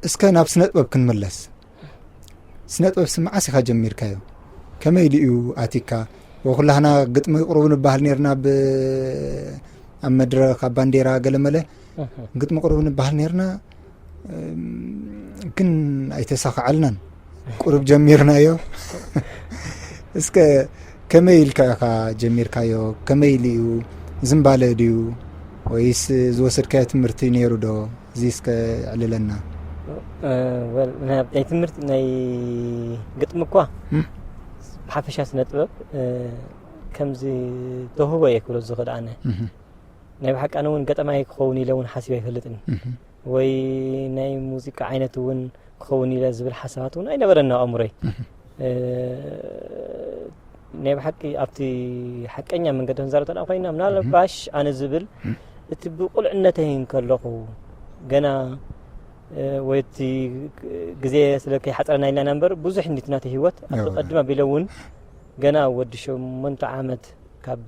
እስከ ናብ ስነ ጥበብ ክንምለስ። ስነ ጥበብ ስምዓስ ኢኻ ጀሚርካዮ? ከመይ ኢሉ እዩ ኣቲካ? ወኩላህና ግጥሚ ቅሩብ ንበሃል ነርና፣ ብ ኣብ መድረኽ ኣብ ባንዴራ ገለመለ ግጥሚ ቅሩብ ንበሃል ነርና። ግን ኣይተሳኽዓልናን። ቁሩብ ጀሚርናዮ። እስከ ከመይ ኢልካ ኢኻ ጀሚርካዮ? ከመይ ኢሉ እዩ? ዝምባለ ድዩ ወይስ ዝወሰድካዮ ትምህርቲ ነይሩ ዶ? እዚ እስከ ዕልለና። ወል ናይ ትምህርቲ ናይ ግጥሚ እኳ ብሓፈሻ ስነ ጥበብ ከምዚ ተውህቦ እየ ክብሎ ዝኽእል ኣነ። ናይ ብሓቂ ኣነ እውን ገጠማይ ክኸውን ኢለ እውን ሓሲብ ኣይፈልጥን። ወይ ናይ ሙዚቃ ዓይነት እውን ክኸውን ኢለ ዝብል ሓሳባት እውን ኣይነበረና ኣእምሮይ። ናይ ብሓቂ ኣብቲ ሓቀኛ መንገዲ ክንዛረብ ተደኣ ኮይና፣ ምናልባሽ ኣነ ዝብል እቲ ብቁልዕነተይ እንከለኹ ገና ወይ እቲ ግዜ ስለ ከይሓፀረና ኢልና ኢና እምበር ብዙሕ እንዲቲ ናተይ ህይወት ኣብቲ ቀድም ኣቢለ እውን ገና ወዲ ሸሞንተ ዓመት ካብ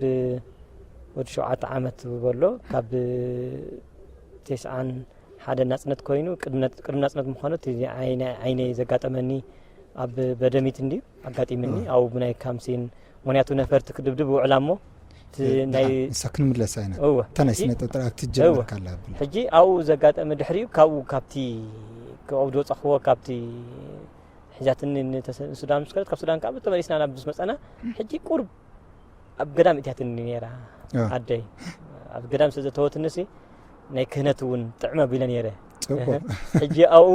ወዲ ሸውዓተ ዓመት በሎ ካብ ተስዓን ሓደ ናፅነት ኮይኑ ቅድሚ ናፅነት ምዃኑ እቲ ዓይነይ ዘጋጠመኒ ኣብ በደሚት እንድዩ ኣጋጢምኒ። ኣብኡ ብናይ ካምሲን ምክንያቱ ነፈርቲ ክድብድብ ውዕላ እሞ ንሳ ክንምለሳ ኢና። እታ ናይ ስነ ጥበብ ኣብቲ ጀመርካ ኣላ ብለ ሕጂ ኣብኡ ዘጋጠመ ድሕሪኡ ካብኡ ካብቲ ካብኡ ዝወፃኽዎ ካብቲ ሒዛትኒ ንሱዳን ምስ ከደት ካብ ሱዳን ከዓ ተመሊስና ናብ ምስ መፀና ሕጂ ቁርብ ኣብ ገዳም እትያትኒ ነራ ኣደይ ኣብ ገዳም ስለ ዘተወትኒ ሲ ናይ ክህነት እውን ጥዕመ ቢለ ነረ። ሕጂ ኣብኡ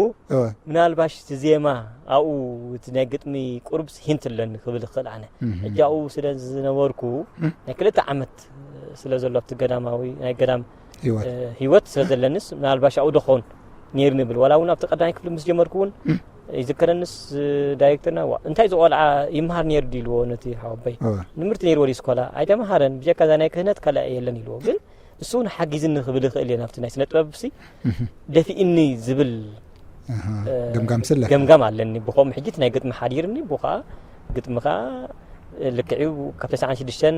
ምናልባሽ እቲ ዜማ ኣብኡ እቲ ናይ ግጥሚ ቁርብስ ሂንት ኣለኒ ክብል ይኽእል ኣነ። ሕጂ ኣብኡ ስለ ዝነበርኩ ናይ ክልተ ዓመት ስለ ዘሎ ኣብቲ ገዳማዊ ናይ ገዳም ህይወት ስለ ዘለንስ ምናልባሽ ኣብኡ ዶ ክኸውን ነይሩ ንብል። ዋላ እውን ኣብቲ ቀዳማይ ክፍሊ ምስ ጀመርኩ እውን ይዝከረንስ ዳይሬክተርና ዋ እንታይ ዝቆልዓ ይመሃር ነይሩ ድዩ ኢልዎ ነቲ ሓወበይ። ትምህርቲ ነይርዎ ድዩ ስኮላ ኣይተመሃረን ብጀካ እዛ ናይ ክህነት ካልእ የለን ኢልዎ። ግን እሱ እውን ሓጊዝኒ ክብል ይኽእል እየ ናብቲ ናይ ስነ ጥበብ ሲ ደፊእኒ ዝብል ገምጋም ስለ ገምጋም ኣለኒ። ብኸምኡ ሕጂ እቲ ናይ ግጥሚ ሓዲርኒ ብኡ ከዓ ግጥሚ ከዓ ልክዕ እዩ ካብ ተስዓን ሽዱሽተን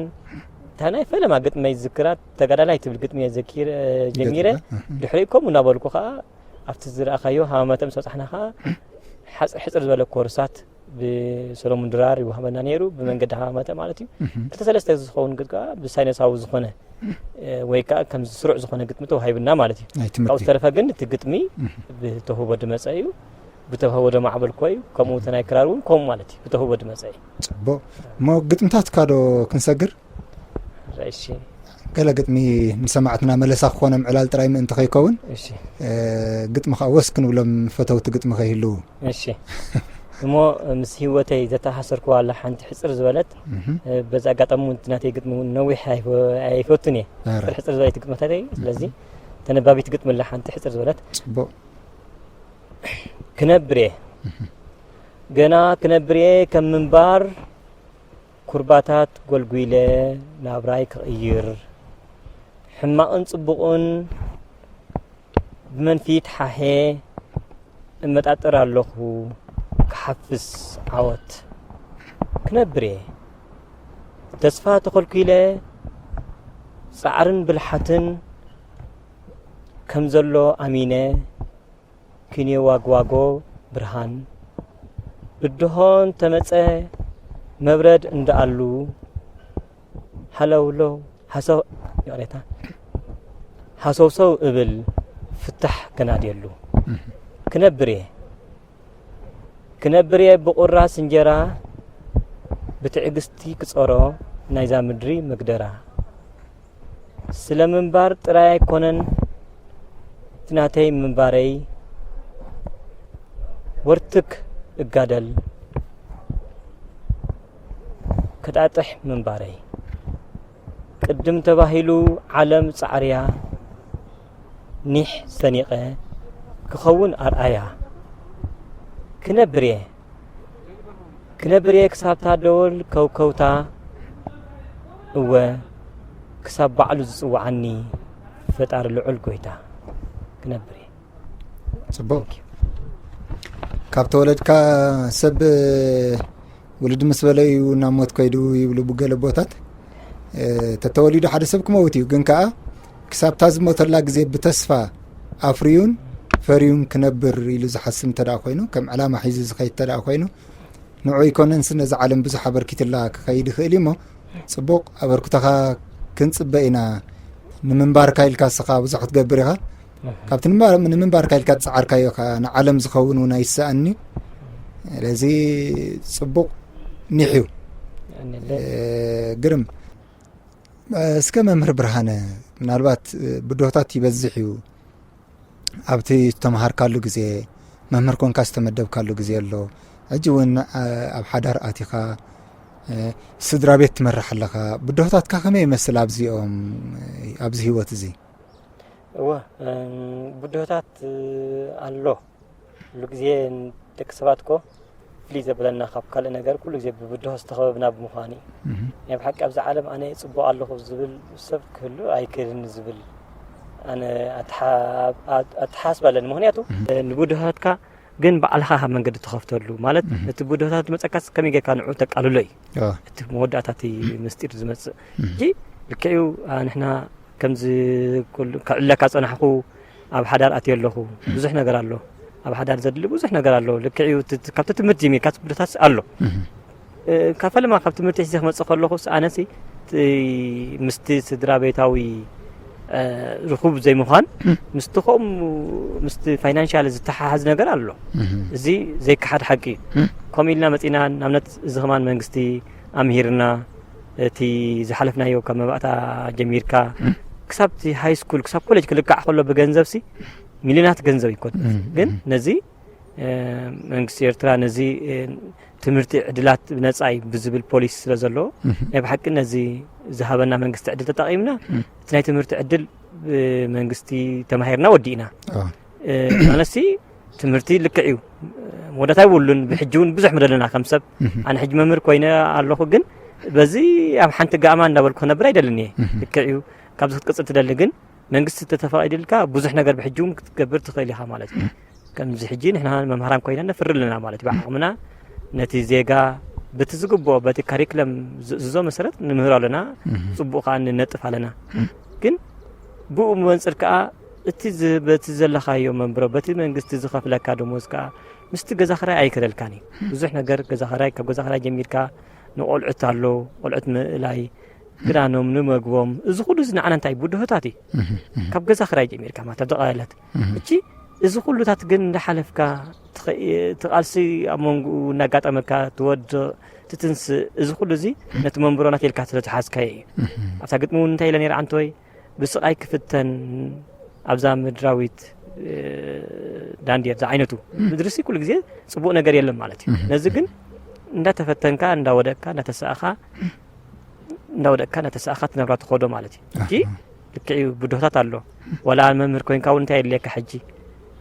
እታ ናይ ፈለማ ግጥመይ ዝዝክራ ተጋዳላይ ትብል ግጥሚ እየ ዘኪረ ጀሚረ። ድሕሪኡ ከምኡ እናበልኩ ከዓ ኣብቲ ዝረኣኻዮ ሃማመተ ምስ በፃሕና ከዓ ሓፅር ሕፅር ዝበለ ኮርሳት ብሰሎሙን ድራር ይወሃበና ነይሩ ብመንገዲ ሃማመተ ማለት እዩ። ክልተ ሰለስተ ዝኸውን ግን ከዓ ብሳይነሳዊ ዝኾነ ወይ ከዓ ከም ስሩዕ ዝኾነ ግጥሚ ተዋሂብና ማለት እዩ። ናይ ካብኡ ትምህርቲ ዝተረፈ ግን እቲ ግጥሚ ብተውህቦ ድመፀ እዩ። ብተውህቦ ደማዕበልኮ እዩ። ከምኡ እቲ ናይ ክራር እውን ከምኡ ማለት እዩ ብተውህቦ ድመፀ እዩ። ፅቡቅ እሞ ግጥምታትካ ዶ ክንሰግር? እሺ ገለ ግጥሚ ንሰማዕትና መለሳ ክኾኖም ዕላል ጥራይ ምእንቲ ከይከውን እሺ እ፣ ግጥሚ ከዓ ወስ ክንብሎም ፈተውቲ ግጥሚ ከይህልዉ። እሺ እሞ ምስ ህይወተይ ዘተኣሳሰርኩዋ ኣላ ሓንቲ ሕፅር ዝበለት እ፣ በዚ ኣጋጣሚ እውን እቲ ናተይ ግጥሚ እውን ነዊሕ ኣይፈ- ኣይፈቱን እየ። ሕፅር ሕፅር ዝበለት ግጥምታተይ ስለዚ ተነባቢት ግጥሚ ኣላ ሓንቲ ሕፅር ዝበለት ፅቡቅ ክነብር እየ ገና ክነብር እየ ከም ምንባር ኩርባታት ጎልጒለ ናብራይ ክቕይር ሕማቕን ጽቡቕን ብመንፊት ሓሄ እመጣጠር ኣለኹ ክሓፍስ ዓወት ክነብር እየ ተስፋ ተኾልኲለ ጻዕርን ብልሓትን ከም ዘሎ ኣሚነ ኪንዮዋግዋጎ ብርሃን ብድሆ እንተመጸ መብረድ እንደኣሉ ሃለውለው ሃሰው ይቕሬታ ሃሰውሰው እብል ፍታሕ ከናድየሉ ክነብር እየ ክነብር እየ ብቑራስ እንጀራ ብትዕግስቲ ክጸሮ ናይዛ ምድሪ መግደራ ስለ ምንባር ጥራይ ኣይኮነን እቲ ናተይ ምንባረይ ወርትግ እጋደል ከጣጥሕ ምንባረይ ቅድም ተባሂሉ ዓለም ጻዕርያ ኒሕ ሰኒቐ ክኸውን ኣርኣያ ክነብር እየ ክነብር እየ ክሳብታ ደወል ከውከውታ እወ ክሳብ ባዕሉ ዝጽውዓኒ ፈጣሪ ልዑል ጎይታ ክነብር እየ ፅቡቅ ካብ ተወለድካ ሰብ ውልድ ምስ በለ እዩ ናብ ሞት ከይዱ ይብሉ ብገለ ቦታት ተተወሊዱ ሓደ ሰብ ክመውት እዩ ግን ከዓ ክሳብታ ዝሞተላ ግዜ ብተስፋ ኣፍርዩን ፐርዩን ክነብር ኢሉ ዝሓስብ እንተ ደኣ ኮይኑ፣ ከም ዕላማ ሒዙ ዝኸይድ እንተ ደኣ ኮይኑ፣ ንዑ ኣይኮነንስ ነዚ ዓለም ብዙሕ ኣበርኪትላ ክኸይድ ይኽእል እዩ እሞ፣ ጽቡቕ ኣበርክቶኻ ክንጽበ ኢና። ንምንባርካ ኢልካ እስኻ ብዙሕ ክትገብር ኢኻ። ካብቲ ንምንባር-፣ ንምንባርካ ኢልካ ዝጸዓርካዮ ከኣ ንዓለም ዝኸውን እውን ኣይሰኣን'ዩ። ስለዚ ጽቡቕ ኒሕ እዩ። የቐንየለይ። እ፣ ግርም። እስከ መምህር ብርሃነ፣ ምናልባት ብድሆታት ይበዝሕ እዩ ኣብቲ ዝተምሃርካሉ ግዜ፣ መምህር ኮንካ ዝተመደብካሉ ግዜ ኣሎ። ሕጂ እውን፣ እ፣ ኣብ ሓዳር ኣቲኻ፣ እ፣ ስድራ ቤት ትመርሕ ኣለኻ። ብድሆታትካ ከመይ ይመስል ኣብዚኦም፣ ኣብዚ ህይወት እዚ? እወ፣ እም፣ ብድሆታት፣ እ፣ ኣሎ። ኩሉ ግዜ ደቂ ሰባት እኮ ፍልይ ዘብለና ካብ ካልእ ነገር ኩሉ ግዜ ብብድሆ ዝተኸበብና ብምዃኑ እዩ። እህ። ናይ ብሓቂ ኣብዚ ዓለም ኣነ ጽቡቕ ኣለኹ ዝብል ሰብ ክህሉ ኣይክእልን ዝብል ኣነ ኣተሓ-፣ ኣት-፣ ኣተሓሳስባ ኣለኒ። ምኽንያቱ፣ እህ። ንብድሆታትካ ግን ባዕልኻ ካብ መንገዲ ትኸፍተሉ፣ ማለት፣ እህ። እቲ ብድሆታት ዝመጸካስ ከመይ ጌርካ ንዕኡ ተቃልሎ እዩ። ኣዎ። እቲ መወዳእታ እቲ ምስጢር ዝመጽእ። እህ። ሕጂ ልክዕ እዩ፣ ኣ፣ ንሕና ከምዚ ኩሉ ክዕለካ ጸናሕኩ፣ ኣብ ሓዳር ኣትየ ኣለኹ። እህ። ብዙሕ ነገር ኣሎ። ኣብ ሓዳር ዘድሊ ብዙሕ ነገር ኣሎ። ልክዕ እዩ፣ እቲ፣ እቲ፣ ካብቲ ትምህርቲ ጀሚርካ እቲ ብድሆታት ኣሎ። እህ። እ፣ ካብ ፈለማ ካብ ትምህርቲ ሒዘ ክመጽእ ከለኹስ ኣነሲ እቲ ምስቲ ስድራ ቤታዊ፣ እ፣ ርኹብ ዘይምዃን፣ እህ። ምስቲ ከምኡ ምስቲ ፋይናንሻል ዝተሓሓዝ ነገር ኣሎ። እህ። እዚ ዘይከሓድ ሓቂ እዩ። እህ። ከምኡ ኢልና መጺና፣ ንኣብነት እዚ ከማን መንግስቲ ኣምሂርና፣ እቲ ዝሓለፍናዮ ካብ መባእታ ጀሚርካ፣ እህ። ክሳብ እቲ ሃይ ስኩል፣ ክሳብ ኮሌጅ ክልካዕ ከሎ ብገንዘብሲ ሚልዮናት ገንዘብ ይኮን። እህ። ግን እህ። ነዚ እ፣ መንግስቲ ኤርትራ ነዚ፣ እ፣ ትምህርቲ ዕድላት ብነጻ እዩ ብዝብል ፖሊሲ ስለ ዘሎ፣ እህ። ናይ ብሓቂ ነዚ ዝሃበና መንግስቲ ዕድል ተጠቒምና፣ እህ። እቲ ናይ ትምህርቲ ዕድል ብመንግስቲ ተማሂርና ወዲእና። ኣዎ። እ፣ ኣነሲ ትምህርቲ ልክዕ እዩ። መወዳእታ የብሉን። ብሕጂ እውን ብዙሕ ምደለና ከም ሰብ። እህ። ኣነ ሕጂ መምህር ኮይነ ኣለኹ፣ ግን በዚ ኣብ ሓንቲ ጋማ እንዳበልኩ ክነብር ኣይደልን እየ። እህ። ልክዕ እዩ። ካብዚ ክትቅጽል ትደሊ፣ ግን መንግስቲ እንተተፈቒድልካ ብዙሕ ነገር ብሕጂ እውን ክትገብር ትኽእል ኢኻ ማለት እዩ። እህ። ከምዚ ሕጂ ንሕና መምህራን ኮይና ነፍሪ ኣለና ማለት እዩ። ብዓቕምና ነቲ ዜጋ በቲ ዝግብኦ፣ በቲ ካሪክለም ዝእዝዞ መሰረት ንምህሮ ኣለና፣ እህ። ጽቡቕ ከኣ ንነጥፍ ኣለና። እህ። ግን ብኡ መንጽር ከኣ እቲ ዝ-፣ በቲ ዘለኻዮ መንብሮ፣ በቲ መንግስቲ ዝኸፍለካ ደሞዝ ከኣ ምስቲ ገዛ ክራይ ኣይከደልካን እዩ። ብዙሕ ነገር ገዛ ክራይ፣ ካብ ገዛ ክራይ ጀሚርካ ንቆልዑት ኣሎ፣ ቆልዑት ምእላይ፣ ክዳኖም፣ ንመግቦም፣ እዚ ኩሉ እዚ ንዓና እንታይ ብድሆታት እዩ። እህ፣ እህ። ካብ ገዛ ክራይ ጀሚርካ ማለት ኣብ ዝቐለለት። እህ። እቺ እዚ ኩሉታት ግን እንዳሓለፍካ ትኸ-፣ እቲ ቃልሲ ኣብ መንጎኡ እናጋጠመካ ትወድቕ፣ ትትንስእ፣ እዚ ኩሉ እዚ ነቲ መንብሮ ናተይ ኢልካ ስለ ዝሓዝካዮ እዩ። እህ። ኣብታ ግጥሚ እውን እንታይ ኢለ ነይረ ዓንተወይ? ብስቓይ ክፍተን ኣብዛ ምድራዊት፣ እ፣ ዳንዴር ዝዓይነቱ እህ። ምድርሲ ኩሉ ግዜ ጽቡቕ ነገር የለን ማለት እዩ። እህ። ነዚ ግን እንዳተፈተንካ፣ እንዳወደቅካ፣ እንዳተሳእኻ እንዳወደቅካ እናተሳእኻ ትነብራ ትኸዶ ማለት እዩ። ኣህ። ሕጂ ልክዕ እዩ፣ ብድሆታት ኣሎ። ዋላ መምህር ኮይንካ እውን እንታይ የድልየካ ሕጂ?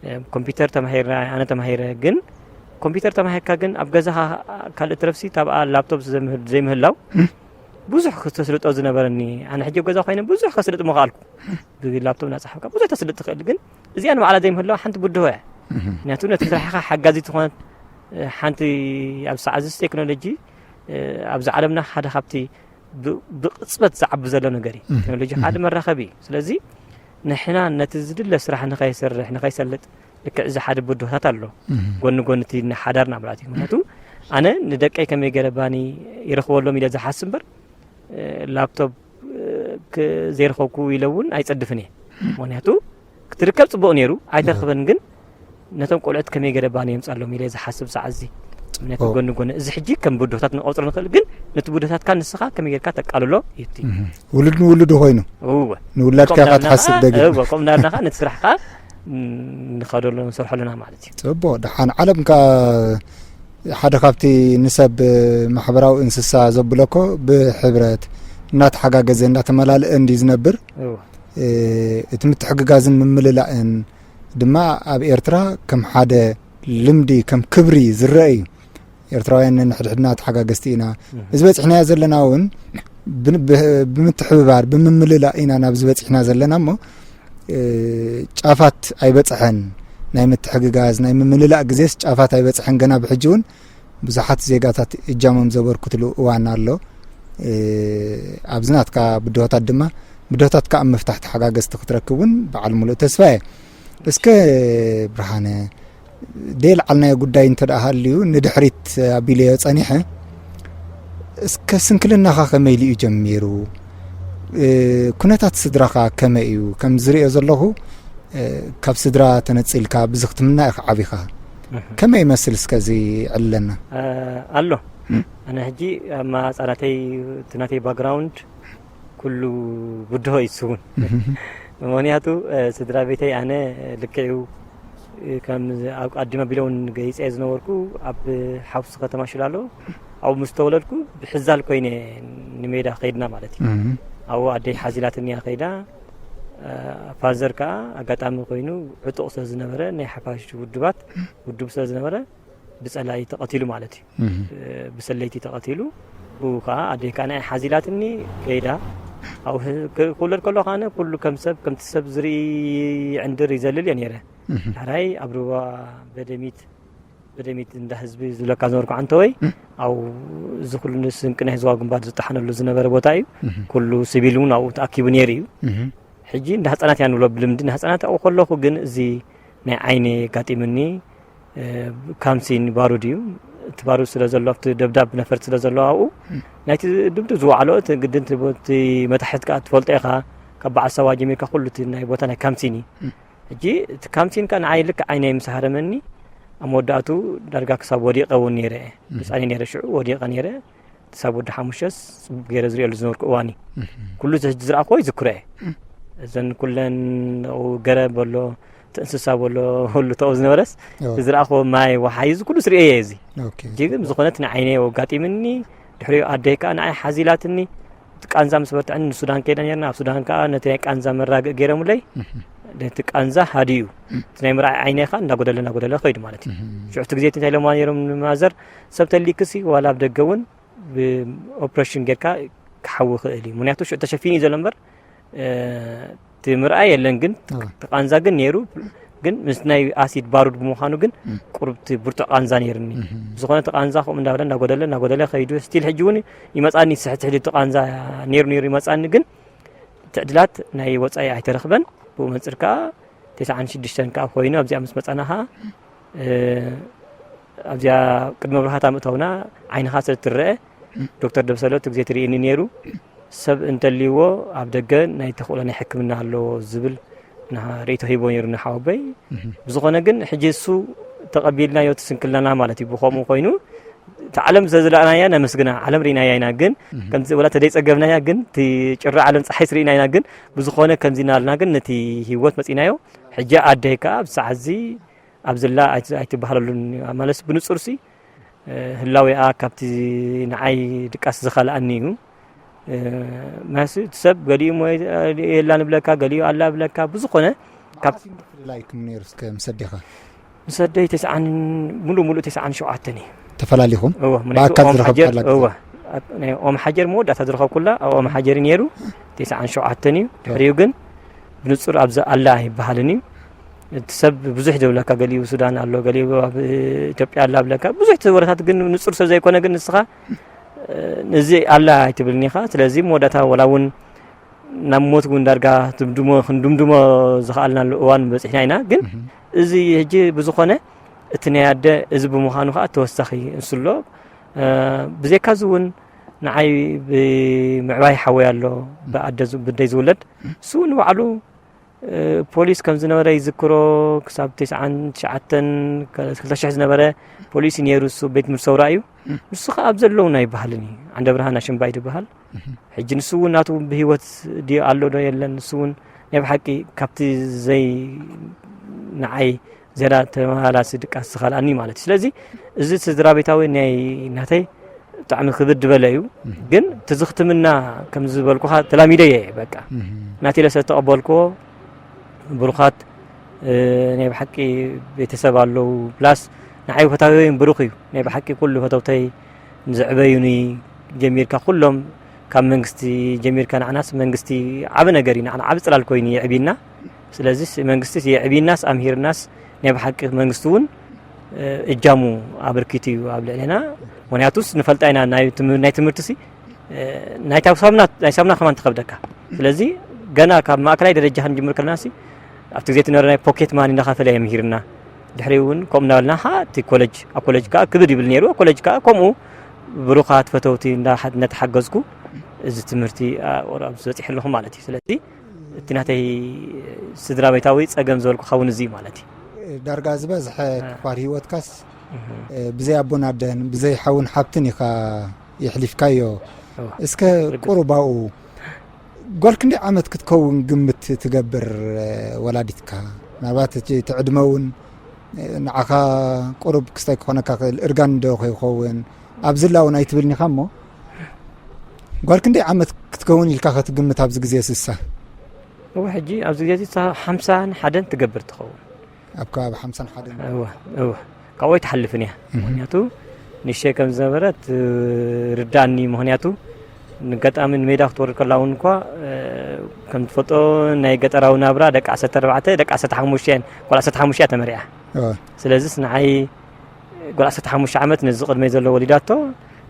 እ፣ ኮምፒውተር ተማሂረ፣ ኣነ ተማሂረ፣ ግን ኮምፒውተር ተማሂርካ ግን ኣብ ገዛኻ ካልእ ትረፍሲ ታብኣ ላፕቶፕ ዘምህል-፣ ዘይምህላው እህ። ብዙሕ ክተስልጦ ዝነበረኒ፣ ኣነ ሕጂ ኣብ ገዛ ኮይነ ብዙሕ ከስልጥ ምኽኣልኩ። ብላፕቶፕ እናጸሓፍካ ብዙሕ ተስልጥ ትኽእል፣ ግን እዚኣ ንባዕላ ዘይምህላው ሓንቲ ብድሆ እያ። እህ። ምክንያቱ ነቲ ስራሕኻ ሓጋዚ ትኾነት፣ እ፣ ሓንቲ ኣብ ሰዓት እዚ ቴክኖሎጂ፣ እ፣ ኣብዚ ዓለምና ሓደ ካብቲ ብ-፣ ብቕጽበት ዝዓቢ ዘሎ ነገር እዩ። እህ፣ ቴክኖሎጂ እህ። ሓደ መራኸቢ እዩ። ስለዚ ንሕና ነቲ ዝድለ ስራሕ ንኸይሰርሕ፣ ንኸይሰልጥ፣ ልክዕ እዚ ሓደ ብድሆታት ኣሎ። እህ። ጎኒ ጎኒ እቲ ናይ ሓዳርና ማለት እዩ። ምክንያቱ ኣነ ንደቀይ ከመይ ገይረ ባኒ ይረኽበሎም ኢለ ዝሓስብ እምበር፣ እ፣ ላፕቶፕ፣ እ፣ ክ-፣ ዘይረኸብኩ ኢለ እውን ኣይጸድፍን እየ። ምክንያቱ ክትርከብ ጽቡቕ ነይሩ፣ ኣይተረኽበን፣ ግን ነቶም ቆልዑት ከመይ ገይረ ባኒ የምጻሎም ኢለ ዝሓስብ ሰዓት እዚ። ምክንያቱ ኦ። ጎኒ ጎኒ፣ እዚ ሕጂ ከም ብድሆታት ንቆጽሮ ንኽእል፣ ግን ነቲ ብድሆታትካ ንስኻ ከመይ ጌርካ ተቃልሎ እዩ እቲ። እህ። ውሉድ ንውሉድ ኮይኑ። እወ። ንውላድካ ከምኡ ኢኻ እናበልና ትሓስብ ከዓ፣ ደጊም። እወ፣ ከምኡ እናበልና ከዓ ነቲ ስራሕ ከዓ፣ ም፣ ንኸደሉ፣ ንሰርሐሉና ማለት እዩ። ጽቡቕ። ደሓን ዓለም ከኣ ሓደ ካብቲ ንሰብ ማሕበራዊ እንስሳ ዘብሎ እኮ ብሕብረት እናተሓጋገዘ እናተመላለአ እንድዩ ዝነብር። እወ። እ፣ እቲ ምትሕግጋዝን ምምልላእን ድማ ኣብ ኤርትራ ከም ሓደ ልምዲ፣ ከም ክብሪ ዝረአ እዩ። ኤርትራውያን ነንሕድሕድና ተሓጋገዝቲ ኢና። እህ። እዚ በጺሕናዮ ዘለና እውን ብ-፣ ብ-፣ ብምትሕብባር፣ ብምምልላእ ኢና ናብዚ በጺሕና ዘለና እሞ፣ እ፣ ጫፋት ኣይበጽሐን። ናይ ምትሕግጋዝ፣ ናይ ምምልላእ ግዜስ ጫፋት ኣይበጽሐን። ገና ብሕጂ እውን ብዙሓት ዜጋታት እጃሞም ዘበርክትሉ እዋን ኣሎ። እ፣ ኣብዚ ናትካ ብድሆታት ድማ፣ ብድሆታትካ ኣብ ምፍታሕ ተሓጋገዝቲ ክትረክብ እውን በዓል ሙሉእ ተስፋ እየ። እስከ ብርሃነ፣ ደየልዓልናዮ ጉዳይ እንተ ደኣ ሃልዩ ንድሕሪት ኣቢለዮ ጸኒሐ። እስከ ስንክልናኻ ከመይ ኢሉ እዩ ጀሚሩ? እ፣ ኩነታት ስድራኻ ከመይ እዩ? ከም ዝርእዮ ዘለኹ፣ እ፣ ካብ ስድራ ተነጺልካ ብዝኽትምና ኢኻ ዓቢኻ። እህ። ከመይ ይመስል እስከ እዚ ዕለና? እ፣ ኣሎ። እም። ኣነ ሕጂ ኣብ ማጻናተይ፣ እቲ ናተይ ባክግራውንድ ኩሉ ብድሆ እዩ ዝስውን። እህ። ምኽንያቱ፣ እ፣ ስድራ ቤተይ ኣነ ልክዕ እዩ፣ እ፣ ከም ኣብ ኣዲማ ቢለውን ገይጸ ዝነበርኩ ኣብ ሓውሲ ከተማ ሽላሎ ኣብኡ ምስ ተወለድኩ ብሕዛል ኮይነ ንሜዳ ከይድና ማለት እዩ። እህ። ኣብኡ ኣደይ ሓዚላትኒ እያ ከይዳ። እ፣ ፋዘር ከኣ ኣጋጣሚ ኮይኑ ዕጡቕ ስለ ዝነበረ ናይ ሓፋሽ ውድባት ውድብ ስለ ዝነበረ ብጸላኢ ተቐቲሉ ማለት እዩ። እህ። እ፣ ብሰለይቲ ተቐቲሉ። ብኡ ከኣ ኣደይ ከኣ ንዓይ ሓዚላትኒ ከይዳ። ኣብኡ ህ-፣ ክ-፣ ክውለድ ከሎ ከኣ ኩሉ ከም ሰብ፣ ከምቲ ሰብ ዝርኢ ይዕንድር ይዘልል እየ ነይረ። እህ። ዳሕራይ ኣብ ሩባ በደሚት፣ በደሚት እንዳ ህዝቢ ዝብለካ ዝነበርኩ ዓንተወይ፣ እህ። ኣብኡ እዚ ኩሉ ንስንቂ ናይ ህዝባዊ ግንባር ዝጠሓነሉ ዝነበረ ቦታ እዩ። እህ። ኩሉ ሲቪል እውን ኣብኡ ተኣኪቡ ነይሩ እዩ። እህ። ሕጂ እንዳ ህጻናት እያ ንብሎ ብልምዲ፣ እንዳ ህጻናት ኣብኡ ከለኹ ግን እዚ ናይ ዓይኒ ኣጋጢምኒ፣ እ፣ ካምሲን ባሩድ እዩ። እቲ ባሩድ ስለ ዘሎ፣ ኣብቲ ደብዳብ ነፈርቲ ስለ ዘሎ ኣብኡ፣ እም። ናይቲ ድብድብ ዝወዓሎ፣ እቲ ግድን እቲ ቦ-፣ እቲ መታሕት ከኣ ትፈልጦ ኢኻ፣ ካብ በዓል ሳዋ ጀሚርካ ኩሉ እቲ ናይ ቦታ ናይ ካምሲን እዩ። እም። ሕጂ እቲ ካምሲን ከኣ ንዓይ ልክዕ ዓይነይ ምስ ሃረመኒ፣ ኣብ መወዳእቱ ዳርጋ ክሳብ ወዲቐ እውን ነይረ እየ። እም። ህጻን እየ ነይረ ሽዑ፣ ወዲቐ ነይረ። ክሳብ ወዲ ሓሙሽተስ ጽቡቕ ገይረ ዝርእየሉ ዝነበርኩ እዋን እዩ። እህ። ኩሉ እዚ ሕጂ ዝረኣኽዎ ይዝክሮ እየ። እም። እዘን ኩለን ኣብኡ ገረብ ኣሎ፣ እቲ እንስሳ በሎ፣ ሁሉ ተኡ ዝነበረስ፣ እዎ። ዝረኣኽዎ ማይ፣ ወሓይ፣ እዚ ኩሉ ስርእዮ እየ እዚ። ኦኬ። ሕጂ ግን ዝኾነ እቲ ንዓይነይ ኣጋጢምኒ፣ ድሕሪኡ ኣደይ ከኣ ንዓይ ሓዚላትኒ፣ እቲ ቃንዛ ምስ በርትዐኒ ንሱዳን ከይደ ነርና፣ ኣብ ሱዳን ከኣ ነቲ ናይ ቃንዛ መራግእ ገይሮምለይ፣ እህ። ነቲ ቃንዛ ሃዲኡ። እም። እቲ ናይ ምርኣይ ዓይነይ ከኣ እንዳጎደለ፣ እንዳጎደለ ከይዱ ማለት እዩ። እህ። ሽዑ እቲ ግዜ እንታይ ኢሎምዋ ነይሮም ንማዘር፣ ሰብ ተሊክሲ ዋላ ኣብ ደገ እውን ብኦፕሬሽን ጌርካ ክሓዊ ይኽእል እዩ። ምኽንያቱ ሽዑ ተሸፊኑ እዩ ዘሎ እምበር፣ እ፣ እቲ ምርኣይ የለን፣ ግን ኣዎ። እቲ ቃንዛ ግን ነይሩ። ግን ምስ ናይ ኣሲድ ባሩድ ብምዃኑ ግን እም። ቁሩብ እቲ ብርቱዕ ቃንዛ ነይሩኒ። እህ። ብዝኾነ እቲ ቃንዛ ከምኡ እንዳበለ፣ እንዳጎደለ፣ እንዳጎደለ ከይዱ፣ ስቲል ሕጂ እውን ይመጻኒ፣ ስሕት ሕጂ እቲ ቃንዛ ነይሩ፣ ነይሩ ይመጻኒ፣ ግን እቲ ዕድላት ናይ ወጻኢ ኣይተረኽበን። ብኡ መንጽር ከኣ ተስዓን ሽዱሽተን ከኣ ኮይኑ ኣብዚኣ ምስ መጻና ከኣ፣ እ፣ ኣብዚኣ ቅድመ ብርሃታ ምእታውና ዓይንኻ ስለ ትረአ፣ ዶክተር ደብሰሎ እቲ ግዜ ትርእየኒ ነይሩ። ሰብ እንተልይዎ ኣብ ደገ ናይ ተኽእሎ ናይ ሕክምና ኣለዎ ዝብል ና-፣ ርእይቶ ሂቦ ነይሩ ንሓወቦይ። እህ። ብዝኾነ ግን ሕጂ እሱ ተቐቢልናዮ እቲ ስንክልናና ማለት እዩ። ብኸምኡ ኮይኑ እቲ ዓለም ዘዝለኣናያ ነመስግና፣ ዓለም ርኢናያ ኢና። ግን እህ። ከምዚ ወላ ተደይጸገብናያ ግን እቲ ጭራ ዓለም ጸሓይ ስርኢና ኢና። ግን ብዝኾነ ከምዚ እናበልና ግን ነቲ ህይወት መጺናዮ። ሕጂ ኣደይ ከኣ ኣብዚ ሰዓት እዚ ኣብዝላ ኣይት-፣ ኣይትበሃለሉን ማለት ብንጹርሲ፣ እ፣ ህላዌኣ ካብቲ ንዓይ ድቃስ ዝኸልኣኒ እዩ። እ፣ ማለት እቲ ሰብ ገሊኡ እሞ የላ ንብለካ፣ ገሊኡ ኣላ ብለካ፣ ብዝኾነ ካብ መዓስ እዩ ምፍልላይኩም ነይሩ እስከ ምስ ኣዴኻ? ምስ ኣደይ ተስዓን፣ ሙሉእ ሙሉእ ተስዓን ሸውዓተን እዩ። ተፈላሊኹም? እወ፣ ምክንያቱ ብኣካል ኦም ዝረኸብካላ ሓጀር፣ ግዜ? እወ፣ ኣብ ናይ ኦም ሓጀር መወዳእታ ዝረኸብኩላ ኣብ ኦም ሓጀር እዩ ነይሩ፣ ተስዓን ሸውዓተን እዩ። ድሕሪኡ ግን ብንጹር ኣብዚ ኣላ ኣይበሃልን እዩ። እቲ ሰብ ብዙሕ ዝብለካ፣ ገሊኡ ሱዳን ኣሎ፣ ገሊኡ ኣብ ኢትዮጵያ ኣላ ብለካ፣ ብዙሕ እቲ ወረታት ግን ንጹር ሰብ ዘይኮነ፣ ግን ንስኻ፣ እ፣ ነዚ ኣላ ኣይትብልን ኢኻ። ስለዚ መወዳእታ ወላ እውን ናብ ሞት እውን ዳርጋ ትምድሞ፣ ክንድምድሞ ዝኸኣልናሉ እዋን በጺሕና ኢና። ግን እህ። እዚ ሕጂ ብዝኾነ እቲ ናይ ኣደ እዚ ብምዃኑ ከኣ ተወሳኺ ንሱ ኣሎ። እ፣ ብዘይካ እዚ እውን ንዓይ ብምዕባይ ሓወይ ኣሎ፣ ብኣደ ዝ-፣ ብደይ ዝውለድ። እሱ እውን ባዕሉ፣ እ፣ ፖሊስ ከም ዝነበረ ይዝክሮ። ክሳብ ተስዓን ትሽዓተን፣ ክልተ ሽሕ ዝነበረ ፖሊስ እዩ ነይሩ። እሱ ቤት ትምህርቲ ሰውራ እዩ። እም። ንሱ ከኣ ኣብ ዘለውና ይበሃልን እዩ። ዓንደ ብርሃን ኣሽምባይ ዝበሃል። እህ። ሕጂ ንሱ እውን ናቱ ብህይወት ድዩ ኣሎ ዶ የለን፣ ንሱ እውን ናይ ብሓቂ ካብቲ ዘይ-፣ ንዓይ ዝያዳ ተመላላሲ ድቃስ ዝኸልኣኒ ማለት እዩ። ስለዚ እዚ ስድራ ቤታዊ ናይ ናተይ ብጣዕሚ ክብድ ዝበለ እዩ። እህ። ግን እቲ ዝኽትምና ከም ዝበልኩኻ ተላሚደ እየ በቃ። እህ። ናተይ ኢለ ስለ ዝተቐበልክዎ ብሩኻት፣ እ፣ ናይ ብሓቂ ቤተሰብ ኣለዉ። ፕላስ ንዓይ ፈታዊየይ ብሩኽ እዩ። ናይ ብሓቂ ኩሉ ፈተውተይ ንዘዕበዩኒ ጀሚርካ ኩሎም ካብ መንግስቲ ጀሚርካ ንዓናስ መንግስቲ ዓቢ ነገር እዩ። ንዓና ዓቢ ጽላል ኮይኑ የዕቢና። ስለዚስ መንግስቲስ የዕቢናስ ኣምሂርናስ ናይ ብሓቂ መንግስቲ እውን፣ እ፣ እጃሙ ኣበርኪቱ እዩ ኣብ ልዕሌና። ምኽንያቱስ ንፈልጣ ኢና ናይ ትም-፣ ናይ ትምህርቲሲ፣ እ፣ ናይ ታብ ሳሙና፣ ናይ ሳሙና ከማን ትኸብደካ። ስለዚ ገና ካብ ማእከላይ ደረጃ ክንጅምር ከለናሲ ኣብቲ ግዜ እቲ ነበረ ናይ ፖኬት ማኒ እናኸፈለ የምሂርና። ድሕሪኡ እውን ከምኡ እናበልና፣ ሃ፣ እቲ ኮለጅ፣ ኣብ ኮለጅ ከኣ ክብድ ይብል ነይሩ። ኣብ ኮለጅ ከኣ ከምኡ ብሩኻት ፈተውቲ እንዳ-፣ እናተሓገዝኩ እዚ ትምህርቲ፣ ኣ-፣ ኣብዚ በጺሐ ኣለኹ ማለት እዩ። ስለዚ እቲ ናተይ ስድራ ቤታዊ ጸገም ዝበልኩኻ እውን እዚ እዩ ማለት እዩ። ዳርጋ ዝበዝሐ እ። ክፋል ህይወትካስ፣ እህ። እ፣ ብዘይ ኣቦን ኣደን፣ ብዘይ ሓውን ሓብትን ኢኻ የሕሊፍካዮ። እወ። እስከ ርግጽ። ቁሩብ ኣብኡ፣ ጓል ክንደይ ዓመት ክትከውን ግምት ትገብር፣ እ፣ ወላዲትካ? ምናልባት እቲ፣ እቲ ዕድመ እውን፣ እ፣ ንዓኻ ቁሩብ ክስታይ ክኾነካ ክእል፣ እርጋን ዶ ከይኸውን? ኣብዚ ላ እውን ኣይትብልን ኢኻ እሞ፣ ጓል ክንደይ ዓመት ክትከውን ኢልካ ከ ትግምት ኣብዚ ግዜ ስሳ? እወ፣ ሕጂ ኣብዚ ግዜ እዚ ሓምሳን ሓደን ትገብር ትኸውን። ኣብ ከባቢ ሓምሳን ሓደን። እወ፣ እወ። ካብኡ ኣይትሓልፍን እያ። እህ። ምኽንያቱ ንእሽተይ ከም ዝነበረት፣ እ፣ ርዳእኒ። ምኽንያቱ ንገጣሚ ንሜዳ ክትወርድ ከላ እውን እኳ፣ እ፣ ከም ትፈልጦ ናይ ገጠራዊ ናብራ ደቂ ዓሰርተ ኣርባዕተ፣ ደቂ ዓሰርተ ሓሙሽተ እየን፣ ጓል ዓሰርተ ሓሙሽተ እያ ተመሪዓ። እወ። ስለዚስ ንዓይ ጓል ዓሰርተ ሓሙሽተ ዓመት ነዚ ቅድመይ ዘሎ ወሊዳቶ፣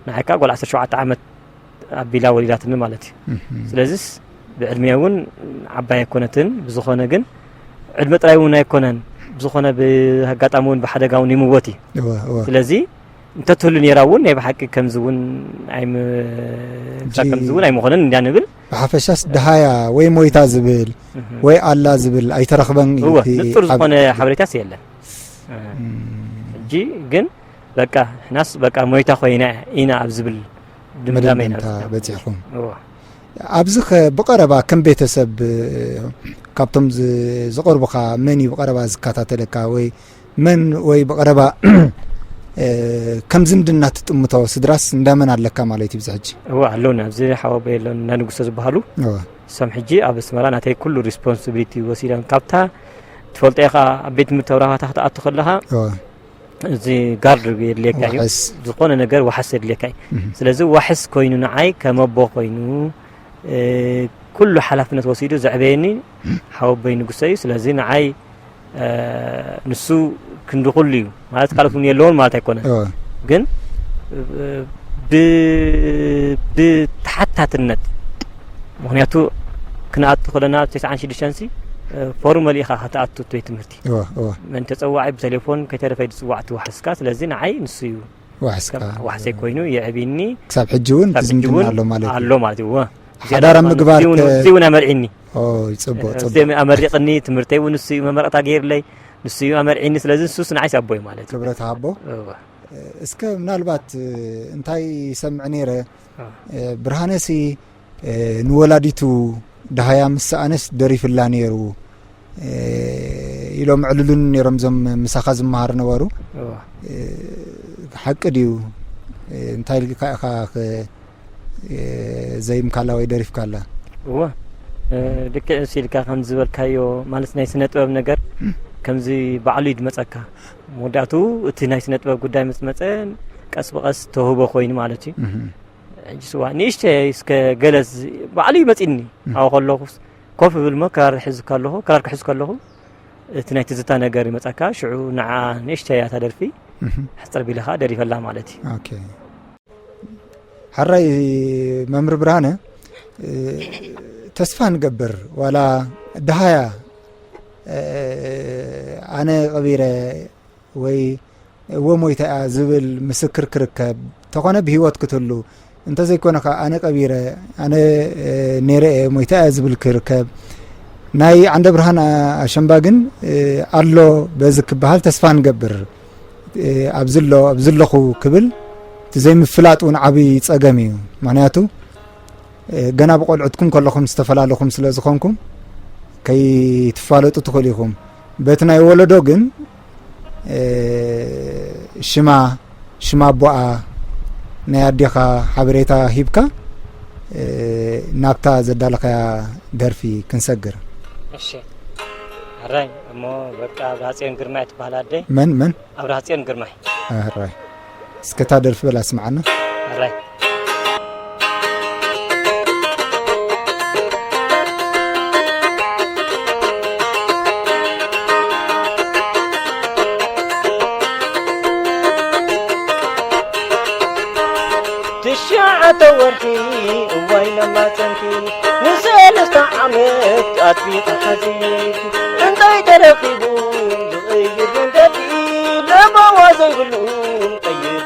ንዓይ ከኣ ጓል ዓሰርተ ሸውዓተ ዓመት ኣቢላ ወሊዳትኒ ማለት እዩ። እህ። ስለዚስ ብዕድመ እውን ዓባይ ኣይኮነትን። ብዝኾነ ግን ዕድመ ጥራይ እውን ኣይኮነን፣ ብዝኾነ ብኣጋጣሚ እውን ብሓደጋ እውን ይምወት እዩ። እወ፣ እወ። ስለዚ እንተትህሉ ነይራ እውን ናይ ብሓቂ ከምዚ እውን ኣይም-፣ ሕጂ ከምዚ እውን ኣይምኾነን እንዳ ንብል። ብሓፈሻስ ደሃያ ወይ ሞይታ ዝብል እህ። ወይ ኣላ ዝብል ኣይተረኽበን እዩ እወ፣ እቲ ንጹር ኣብ ዝኾነ ሓበሬታስ የለን። እም። ሕጂ ግን በቃ፣ ሕናስ በቃ ሞይታ ኮይና ኢና ኣብ ዝብል ድምዳመ ኢና መደምደምታ በጺሕና። በጺሕኩም። እወ። ኣብዚ ኸ ብቐረባ ከም ቤተሰብ፣ እ፣ ካብቶም ዝ-፣ ዝቐርቡኻ መን እዩ ብቐረባ ዝከታተለካ? ወይ መን ወይ ብቐረባ፣ እ፣ ከም ዝምድና ትጥምቶ ስድራስ እንዳመን ኣለካ ማለት እዩ ብዚ ሕጂ? እወ፣ ኣለውና። ኣብዚ ሓወቦይ ኣለውና፣ እንዳ ንጉሰ ዝበሃሉ። እወ። እሶም ሕጂ ኣብ ኣስመራ ናተይ ኩሉ ሪስፖንሲቢሊቲ ወሲዶም፣ ካብታ ትፈልጦ ኢኻ፣ ኣብ ቤት ትምህርቲ ተብራኻታ ክትኣቱ ከለኻ፣ እወ። እዚ ጋርድ የድልየካ እዩ። ዋሕስ። ዝኾነ ነገር ዋሕስ የድልየካ እዩ። እህ። ስለዚ ዋሕስ ኮይኑ ንዓይ ከም ኣቦ ኮይኑ፣ እ፣ ኩሉ ሓላፍነት ወሲዱ ዘዕበየኒ ሓወቦይ ንጉሰ እዩ። ስለዚ ንዓይ፣ እ፣ ንሱ ክንዲ ኩሉ እዩ። ማለት ካልኦት እውን የለውን ማለት ኣይኮነን። እወ። ግን፣ እ፣ ብ-፣ ብተሓታትነት፣ ምኽንያቱ ክንኣቱ ከለና ኣብ ተስዓን ሽዱሽተን ሲ፣ እ፣ ፎርመሊ ኢኻ ክትኣቱ እቲ ቤት ትምህርቲ። እወ፣ እወ። መን ተጸዋዒ ብቴሌፎን ከይተረፈ እዩ ዝጽዋዕ እቲ ዋሕስካ። ስለዚ ንዓይ ንሱ እዩ ዋሕስካ። ከም ዋሕሰይ ኮይኑ የዕብኒ። ክሳብ ሕጂ እውን ክሳብ ሕጂ ዝምድና እውን ኣሎ ማለት እዩ። ኣሎ ማለት እዩ። እወ። ሓዳር ኣብ እዚኣ ምግባር እዚ እውን፣ ከ- እዚ እውን ኣመርዒኒ። ኦ፣ ይጽቡቕ፣ እ፣ ጽቡቕ። እዚ ኣመሪቕኒ፣ ትምህርተይ እውን ንሱ እዩ መመረቕታ ገይርለይ፣ ንሱ እዩ ኣመርዒኒ። ስለዚ ንሱስ ንዓይስ ኣቦይ ማለት እዩ። ክብረት ሃቦ። እወ። እስከ ምናልባት፣ እ፣ እንታይ ይሰምዕ ነይረ፣ እ። እ፣ ብርሃነሲ፣ እ፣ ንወላዲቱ ደሃያ ምስ ሰኣነስ ደሪፍላ ነይሩ፣ እ፣ ኢሎም ዕልሉን ነይሮም እዞም ምሳኻ ዝመሃሩ ነበሩ። እወ። እ፣ ሓቂ ድዩ? እ፣ እንታይ ኢልካ ኢኻ ኸ፣ እ፣ ዘይምካላ ወይ ደሪፍካላ? እወ። እ፣ ልክዕ ንሱ ኢልካ ከም ዝበልካዮ፣ ማለት ናይ ስነ ጥበብ ነገር ከምዚ ባዕሉ እዩ ዝመጸካ። መወዳእቱ እቲ ናይ ስነ ጥበብ ጉዳይ ምስ መጸ፣ ቀስ ብቐስ ተውህቦ ኮይኑ ማለት እዩ። እህ። ሕጂ ስዋ ንእሽተይ እስከ ገለ ዝ-፣ ባዕሉ ይመጺኒ። እህ። ኣብኡ ከለኹስ ኮፍ እብል እሞ ክራር ሒዙ ከለኹ፣ ክራር ክሕዝ ከለኹ፣ እቲ ናይ ትዝታ ነገር ይመጸካ። ሽዑ ንዓ ንእሽተይ እያ እታ ደርፊ፣ እህ። ሕጽር ቢለ ኸኣ ደሪፈላ ማለት እዩ። ኦኬ። ሕራይ መምህር ብርሃነ፣ እ፣ ተስፋ ንገብር ዋላ ደሃያ፣ እ፣ ኣነ ቀቢረ ወይ እወ ሞይታ እያ ዝብል ምስክር ክርከብ፣ ተኾነ ብህይወት ክትህሉ፣ እንተዘይኮነ ኸዓ ኣነ ቀቢረ፣ ኣነ፣ እ፣ ነይረ እየ፣ ሞይታ እያ ዝብል ክርከብ፣ ናይ ዓንደ ብርሃን ኣሸንባ ግን፣ እ፣ ኣሎ በዚ ክበሃል ተስፋ ንገብር። እ፣ ኣብዚ ኣሎ፣ ኣብዚ ኣለኹ ክብል እቲ ዘይምፍላጥ እውን ዓብዪ ጸገም እዩ። ምኽንያቱ፣ እ፣ ገና ብቆልዑትኩም ከለኹም ዝተፈላለኹም ስለ ዝኾንኩም ከይትፋለጡ ትኽእሉ ኢኹም። በቲ ናይ ወለዶ ግን፣ እ፣ ሽማ፣ ሽማ ኣቦኣ፣ ናይ ኣዴኻ ሓበሬታ ሂብካ፣ እ፣ ናብታ ዘዳለኻያ ደርፊ ክንሰግር። እሺ። ሕራይ እሞ በቃ ኣብርሃጽዮን ግርማይ ትበሃል ኣደይ። መን፣ መን? ኣብርሃጽዮን ግርማይ። ሕራይ። እስከ እታ ደርፊ በል ኣስምዓና። ሕራይ። ትሽዓተ ወርሒ እዋይ ለማጸንኪ፣ ንሰለስተ ዓመት ኣጥቢቐ ሓዚንኪ፣ እንዳ ኣይተረኺቡ ዝቕይር መንገዲ ለበዋ ዘይብሉ ቀይር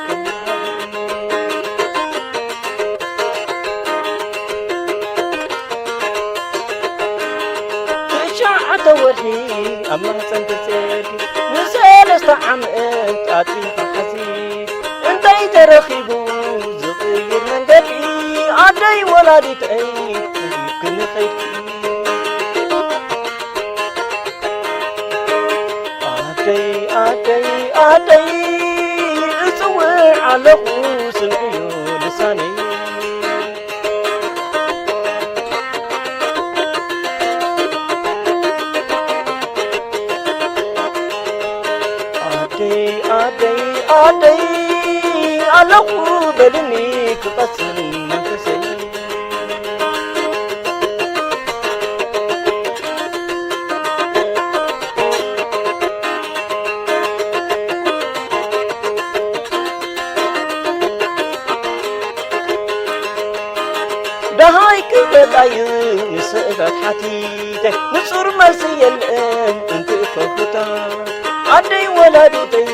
ትሽዓተ ወርሒ ኣብ ማህፀን ተፀዲ ንሰለስተ ዓመት ኣጢኻ ሓዚ እንታይ ተረኺቡ ዝቕይር መንገዲ ኣደይ ወላዲተይ ክንኸይድ ኣደይ ኣደይ ኣደይ እፅውዕ ኣለኹ ስምዕዮ ልሳነይ ኣደይ ኣደይ ኣደይ ኣለኹ በልኒ ክቐስን መንፈሰይ ደሃይ ክበጣዩ ንስእታት ሓቲተ ንጹር መልሲ የለን እንትእከቡታ ኣደይ ወላዲተይ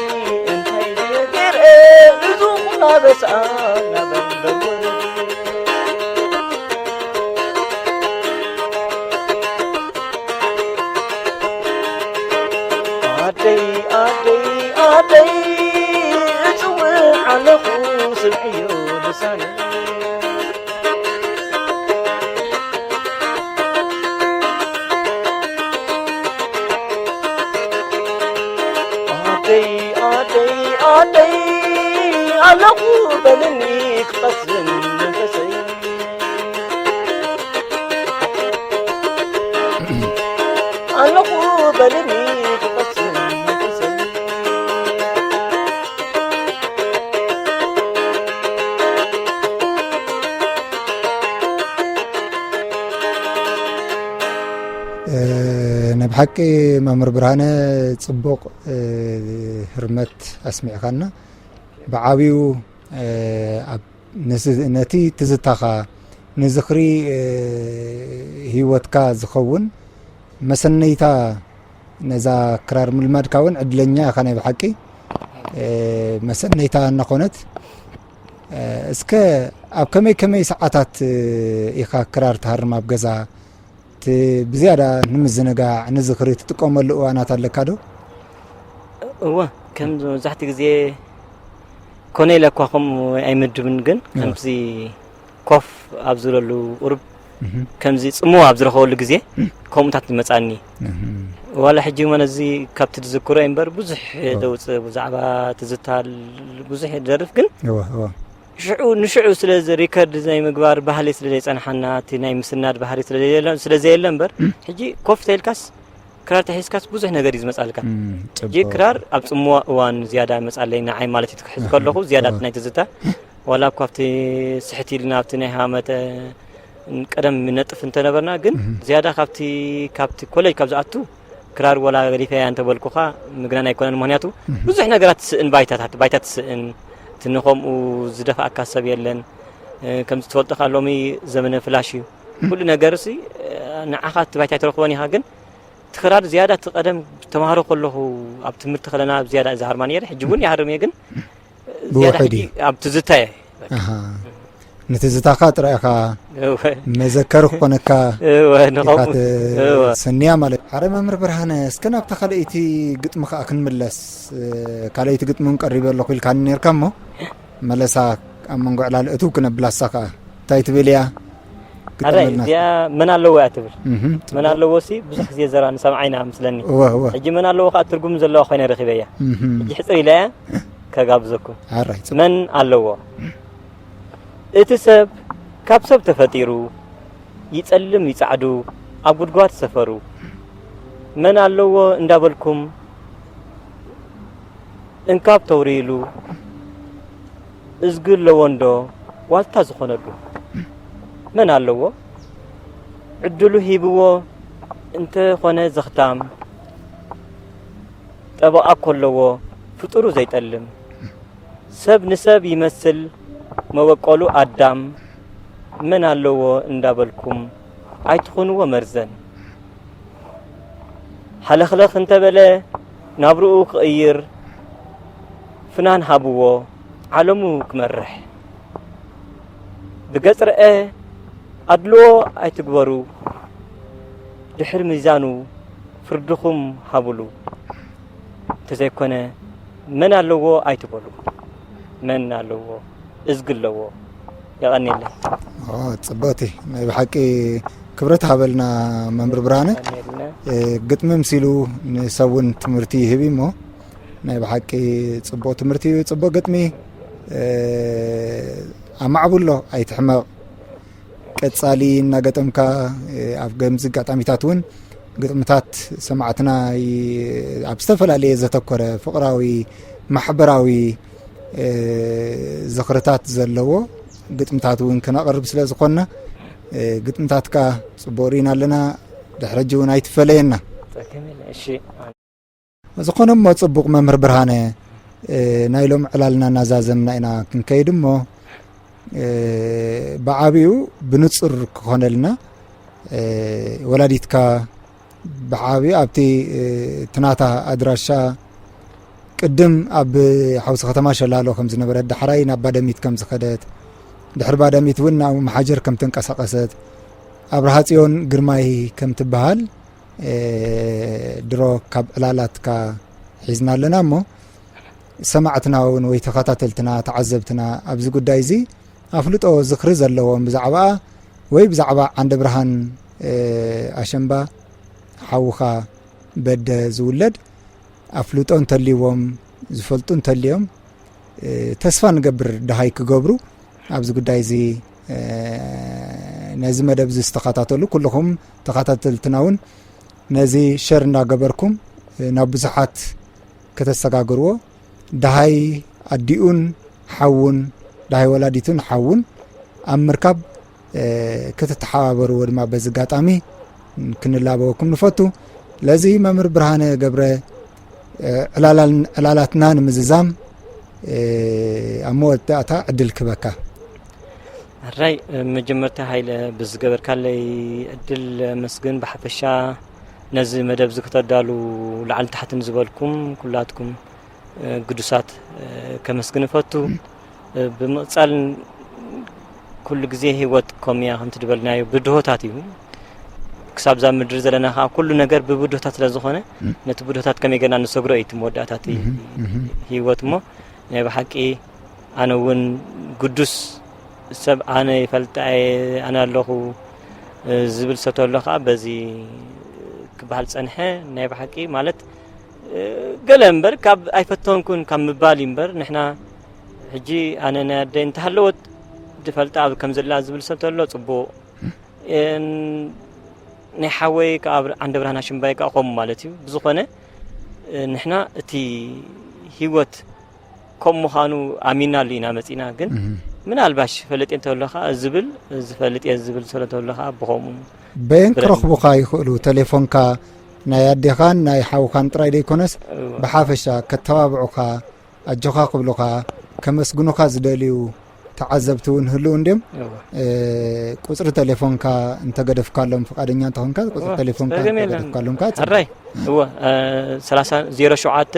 እንታይ ገይረ ብዙ ኩላ በስኣ ናበንበር ወረዱ ኣደይ ኣደይ ኣደይ እጽውዕ ኣለኹ ስምዕዮ ልሳነ ኣደይ ኣደይ ኣደይ ኣለኹ በልኒ ክቐስን መንፈሰይ ኣለኹ በልኒ ክቐስን መንፈሰይ ንብሓቂ መምህር ብርሃነ ጽቡቕ ህርመት ኣስሚዕኻና። ብዓብዩ ኣብ ነቲ ትዝታኻ ንዝኽሪ ህይወትካ ዝኸውን መሰነይታ ነዛ ክራር ምልማድካ እውን ዕድለኛ ኢኻ ናይ ብሓቂ መሰነይታ እናኾነት እስከ ኣብ ከመይ ከመይ ሰዓታት ኢኻ ክራር ትሃርም ኣብ ገዛ ብዝያዳ ንምዝንጋዕ ንዝኽሪ ትጥቀመሉ እዋናት ኣለካ ዶ? እወ ከም መብዛሕትኡ ግዜ ኮነ ኢለ እኳ ከምኡ ኣይምድብን ግን ከምዚ ኮፍ ኣብ ዝብለሉ ቁሩብ ከምዚ ጽምዋ ኣብ ዝረኸበሉ ግዜ ከምኡታት ይመጻኒ ዋላ ሕጂ እሞ ነዚ ካብቲ ዝዝክሮ እምበር ብዙሕ ደውጽእ ብዛዕባ ትዝታ ብዙሕ ደርፍ ግን ሽዑ ንሽዑ ስለ ሪከርድ ናይ ምግባር ባህሊ ስለ ዘይጸንሓና እቲ ናይ ምስናድ ባህሪ ስለ ዘየለ እምበር ሕጂ ኮፍ ተይልካስ ክራር ተሒዝካስ ብዙሕ ነገር እዩ ዝመጻልካ ሕጂ ክራር ኣብ ጽምዋ እዋን ዝያዳ መጻለይ ንዓይ ማለት እዩ ክሕዝ ከለኹ ዝያዳ ናይ ትዝታ ዋላ እኳ ኣብቲ ስሕት ኢልና ኣብቲ ናይ ሃመተ ቀደም ነጥፍ እንተነበርና ግን ዝያዳ ካብቲ ካብቲ ኮሌጅ ካብ ዝኣቱ ክራር ወላ ገዲፈያ እንተበልኩኻ ምግናን ኣይኮነን ምክንያቱ ብዙሕ ነገራት ትስእን ባይታታት ባይታ ትስእን ትንኸምኡ ዝደፍኣካ ሰብ የለን ከምዚ ትፈልጦ ከኣ ሎሚ ዘመነ ፍላሽ እዩ ኩሉ ነገር ሲ ንዓኻ እቲ ባይታ ኣይትረኽቦን ኢኻ ግን እቲ ክራር ዝያዳ እቲ ቀደም ተማሃሮ ከለኹ ኣብ ትምህርቲ ከለና ዝያዳ እዛ ሃርማ ነይረ ሕጂ እውን ይሃርም እየ ግን ዝያዳ ብውሑድ ሕጂ እዩ ኣብ ትዝታ እየ ኣሃ። ንትዝታኻ ጥራይ ኢኻ እወ፣ መዘከሪ ክኾነካ እወ፣ ኢኻ ንኸምኡ፣ እወ። ትሰንያ ማለት እዩ። ሓረ መምህር ብርሃነ፣ እስከ ናብታ ካልኣይቲ ግጥሚ ከኣ ክንምለስ። እ፣ ካልኣይቲ ግጥሚ እውን ቀሪበ ኣለኹ ኢልካኒ ነርካ እሞ፣ መለሳ ኣብ መንጎ ዕላል እትው ክነብላሳ ከኣ። እንታይ ትብል እያ? ኣረ ግጠመልና። እዚኣ መን ኣለዎ እያ ትብል እህ፣ መን ኣለዎ ሲ ብዙሕ ግዜ ዘራ ንሰምዓ ኢና ምስለኒ እወ፣ እወ። ሕጂ መን ኣለዎ ከዓ ትርጉም ዘለዋ ኮይነ ረኪበያ እህ። ሕጂ ሕፅር ኢላ እያ ከጋብዘኩም ኣራይ፣ ጽቡቅ። መን ኣለዎ እቲ ሰብ ካብ ሰብ ተፈጢሩ ይፀልም ይፃዕዱ ኣብ ጉድጓድ ሰፈሩ መን ኣለዎ እንዳበልኩም እንካብ ተውርይሉ እዝጊ ኣለዎ እንዶ ዋልታ ዝኾነሉ መን ኣለዎ ዕድሉ ሂብዎ እንተኾነ ዘኽታም ጠበቓ እኮ ኣለዎ ፍጡሩ ዘይጠልም ሰብ ንሰብ ይመስል መበቆሉ ኣዳም መን ኣለዎ እንዳበልኩም ኣይትኹንዎ መርዘን ሃለኽለኽ እንተበለ ናብርኡ ክቕይር ፍናን ሃብዎ ዓለሙ ክመርሕ። ብገጽ ረአ ኣድልዎ ኣይትግበሩ፣ ድሕሪ ሚዛኑ ፍርድኹም ሃብሉ። እንተዘይኮነ መን ኣለዎ ኣይትበሉ፣ መን ኣለዎ እዝጊ ኣለዎ። የቐንየለይ። ጽቡቕቲ ናይ ብሓቂ ክብረት ሃበልና መምህር ብርሃነ። ግጥሚ ምሲሉ ንሰብ እውን ትምህርቲ ይህብ እሞ ናይ ብሓቂ ጽቡቕ ትምህርቲ እዩ። ጽቡቕ ግጥሚ። ኣማዕብሎ፣ ኣይትሕመቕ። ቀጻሊ እናገጠምካ ኣብ ገምዚ ኣጋጣሚታት እውን ግጥምታት ሰማዕትና ኣብ ዝተፈላለየ ዘተኮረ ፍቕራዊ፣ ማሕበራዊ ዝኽርታት ዘለዎ ግጥምታት እውን ክነቕርብ ስለ ዝኾንና ግጥምታትካ ጽቡቕ ርኢና ኣለና። ድሕረጂ እውን ኣይትፈለየና። ዝኾነ እሞ ጽቡቕ መምህር ብርሃነ፣ ናይ ሎም ዕላልና እናዛዘምና ኢና ክንከይድ እሞ ብዓብኡ ብንጹር ክኾነልና ወላዲትካ ብዓብኡ ኣብቲ ትናታ ኣድራሻ ቅድም ኣብ ሓውሲ ከተማ ሸላሎ ከም ዝነበረት፣ ዳሕራይ ናብ ባደሚት ከም ዝኸደት፣ ድሕሪ ባደሚት እውን ናብ መሓጀር ከም ተንቀሳቐሰት፣ ኣብርሃ ጽዮን ግርማይ ከም ትበሃል ድሮ ካብ ዕላላትካ ሒዝና ኣለና እሞ ሰማዕትና እውን ወይ ተኸታተልትና ተዓዘብትና ኣብዚ ጉዳይ እዚ ኣፍልጦ ዝኽሪ ዘለዎም ብዛዕባኣ ወይ ብዛዕባ ዓንደ ብርሃን ኣሸንባ ሓውኻ በደ ዝውለድ ኣፍልጦ እንተልይዎም ዝፈልጡ እንተልዮም ተስፋ ንገብር ደሃይ ክገብሩ ኣብዚ ጉዳይ እዚ ነዚ መደብ እዚ ዝተኸታተሉ ኩልኹም ተኸታተልትና እውን ነዚ ሸር እናገበርኩም ናብ ብዙሓት ከተሰጋግርዎ ደሃይ ኣዲኡን ሓውን ደሃይ ወላዲቱን ሓውን ኣብ ምርካብ ክትተሓባበርዎ ድማ በዚ ኣጋጣሚ ክንላበወኩም ንፈቱ። ለዚ መምህር ብርሃነ ገብረ ዕላላትና ንምዝዛም ኣብ መወዳእታ ዕድል ክበካ። ኣራይ መጀመርታ ሃይለ ብዝገበርካለይ ዕድል መስግን ብሓፈሻ ነዚ መደብ እዚ ከተዳሉ ላዕሊ ታሕትን ዝበልኩም ኩላትኩም ግዱሳት ከመስግን እፈቱ። ብምቕጻል ኩሉ ግዜ ህይወት ከምያ ከምቲ ዝበልናዮ ብድሆታት እዩ። ክሳብ እዛ ምድሪ ዘለና ከዓ ኩሉ ነገር ብብድሆታት ስለ ዝኾነ ነቲ ብድሆታት ከመይ ገና ንሰግሮ እዩ እቲ መወዳእታ እቲ ህይወት እሞ ናይ ብሓቂ ኣነ እውን ግዱስ ሰብ ኣነ ይፈልጣ ኣነ ኣለኹ ዝብል ሰብ ተሎ ከዓ በዚ ክበሃል ፀንሐ ናይ ብሓቂ ማለት ገለ እምበር ካብ ኣይፈተንኩን ካብ ምባል እዩ እምበር ንሕና ሕጂ ኣነ ናይ ኣደይ እንተሃለወት ዝፈልጣ ኣብ ከም ዘላ ዝብል ሰብ ተሎ ፅቡቕ ናይ ሓወይ ከዓ ዓንደ ብርሃን ኣሽምባይ ከዓ ከምኡ ማለት እዩ ብዝኾነ ንሕና እቲ ህይወት ከም ምዃኑ ኣሚናሉ ኢና መፂና ግን ምናልባሽ ፈለጥ እንተሎ ከዓ ዝብል ዝፈልጥ እየ ዝብል ስለ እንተሎ ከዓ ብኸምኡ በየን ክረኽቡኻ ይኽእሉ ተሌፎንካ ናይ ኣዴኻን ናይ ሓውኻን ጥራይ ዘይኮነስ ብሓፈሻ ከተባብዑኻ ኣጆኻ ክብሉኻ ከመስግኑኻ ዝደልዩ ተዓዘብቲ እውን ህልው እንድዮም ቁፅሪ ተሌፎንካ እንተገደፍካሎም ፍቃደኛ እንተኾንካ ቁፅሪ ተሌፎንካ እንተገደፍካሎም ከዓ ሕራይ እወ ዜሮ ሸውዓተ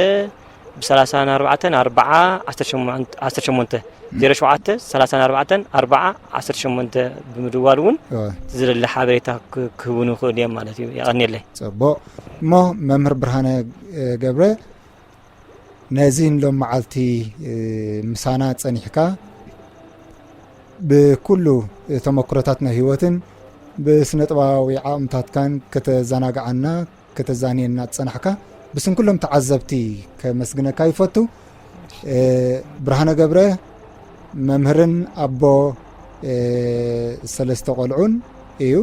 ብሰላሳን ኣርባዕተን ኣርባዓ ዓሰርተ ሸሞንተ ዜሮ ሸውዓተ ሰላሳን ኣርባዕተን ኣርባዓ ዓሰርተ ሸሞንተ ብምድዋል እውን ዝደለ ሓበሬታ ክህቡን ይኽእሉ እዮም ማለት እዩ። የቐንየለይ። ጽቡቕ እሞ መምህር ብርሃነ ገብረ ነዚ ንሎም መዓልቲ ምሳና ጸኒሕካ ብኩሉ ተመክሮታት ናይ ህይወትን ብስነ ጥበባዊ ዓቕምታትካን ከተዘናግዓና ከተዛንየና ዝጸናሕካ ብስም ኩሎም ተዓዘብቲ ከመስግነካ ይፈቱ። ብርሃነ ገብረ መምህርን ኣቦ ሰለስተ ቆልዑን እዩ።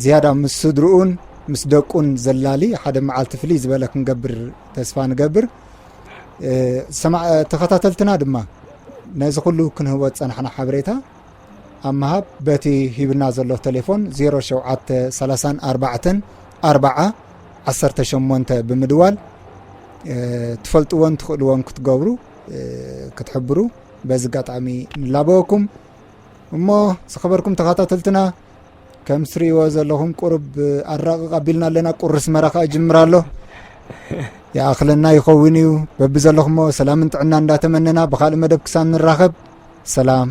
ዝያዳ ምስ ስድርኡን ምስ ደቁን ዘላሊ ሓደ መዓልቲ ፍልይ ዝበለ ክንገብር ተስፋ ንገብር። ተኸታተልትና ድማ ነዚ ኩሉ ክንህቦ ዝጸናሕና ሓበሬታ ኣብ ምሃብ በቲ ሂብና ዘሎ ተሌፎን ዜሮ ሸውዓተ ሰላሳን ኣርባዕተን ኣርባዓ ዓሰርተ ሸሞንተ ብምድዋል ትፈልጥዎን ትኽእልዎን ክትገብሩ ክትሕብሩ በዚ ኣጋጣሚ ንላበወኩም። እሞ ዝኸበርኩም ተኸታተልትና ከም ትርእይዎ ዘለኹም ቁሩብ ኣራቕቕ ኣቢልና ኣለና። ቁርስ መረኻ ይጅምር ኣሎ። ይኣኽለና ይኸውን እዩ። በብዘለኹሞ ሰላምን ጥዕና እንዳተመነና ብኻልእ መደብ ክሳብ ንራኸብ ሰላም።